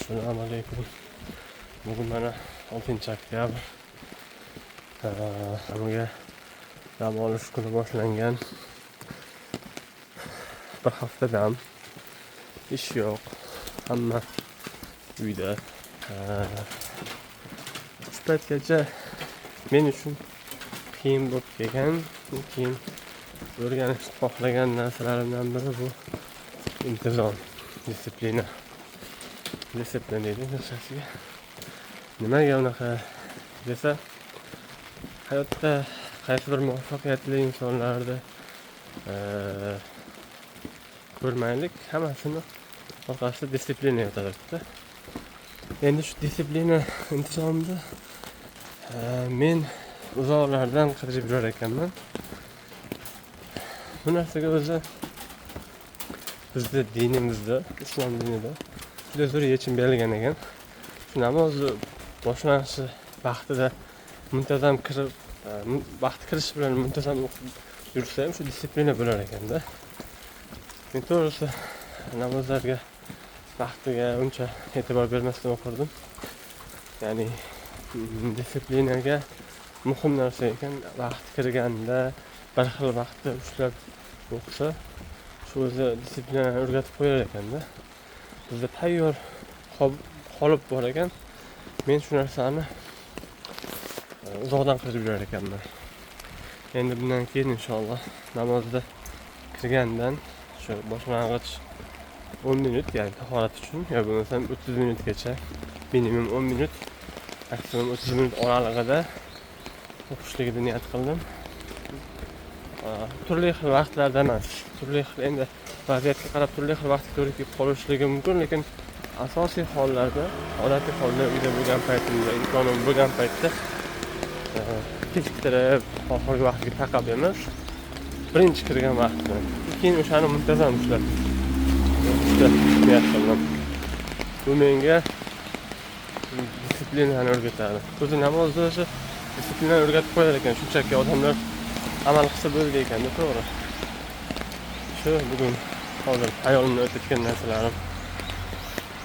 Assalomu alaykum. Bugun mana 6 oktyabr. Hammaga dam olish kuni boshlangan. Bir hafta dam. Ish yo'q. Hamma uyda. Shu paytgacha men uchun qiyin bo'lib kelgan, keyin o'rganishni xohlagan narsalarimdan biri bu intizom, дисциплина. Дисциплина deydi inglizchasiga. Nimaga unaqa desa, hayotda qaysi bir muvaffaqiyatli insonlarni ko'rmaylik, hammasini orqasida дисциплина yotadi. Endi shu дисциплина, intizomni men uzoqlardan qidirib yurar ekanman. Bu narsaga o'zi bizni dinimizda, islom dinida juda zo'r yechim berilgan ekan. Shu namozni boshlanishi vaqtida muntazam kirib, vaqti kirishi bilan muntazam o'qib yursa ham shu дисциплина bo'lar ekanda. Men to'g'risi namozlarga vaqtiga uncha e'tibor bermasdan o'qirdim. Ya'ni дисциплина ga muhim narsa ekan, vaqt kirganda bir xil vaqtda ushlab o'qisa, shu o'zi дисциплина ni o'rgatib qo'yar ekanda. Bizda tayyor qolip bor ekan. Men shu narsani uzoqdan qidirib yurar ekanman. Endi bundan keyin inshaalloh namozda kirgandan shu boshlang'ich 10 minut, ya'ni tahorat uchun yo bo'lmasam 30 minutgacha, minimum 10 minut, maksimum 30 minut oralig'ida o'qishligini niyat qildim. Turli xil vaqtlarda emas, turli xil endi vaziyatga qarab turli xil vaqtga to'g'ri kelib qolishligi mumkin, lekin asosiy hollarda, odatiy holda uyda bo'lgan paytimda, imkonim bo'lgan paytda kechiktirib, oxirgi vaqtga taqab emas, birinchi kirgan vaqtni, keyin o'shani muntazam ushlab o'qishga niyat qildim. Bu menga дисциплина ni o'rgatadi. O'zi namozni o'zi дисциплина ni o'rgatib qo'yar ekan, shunchaki odamlar amal qilsa bo'ldi ekanda, to'g'ri. Shu bugun hozir hayolimdan o'tayotgan narsalarim.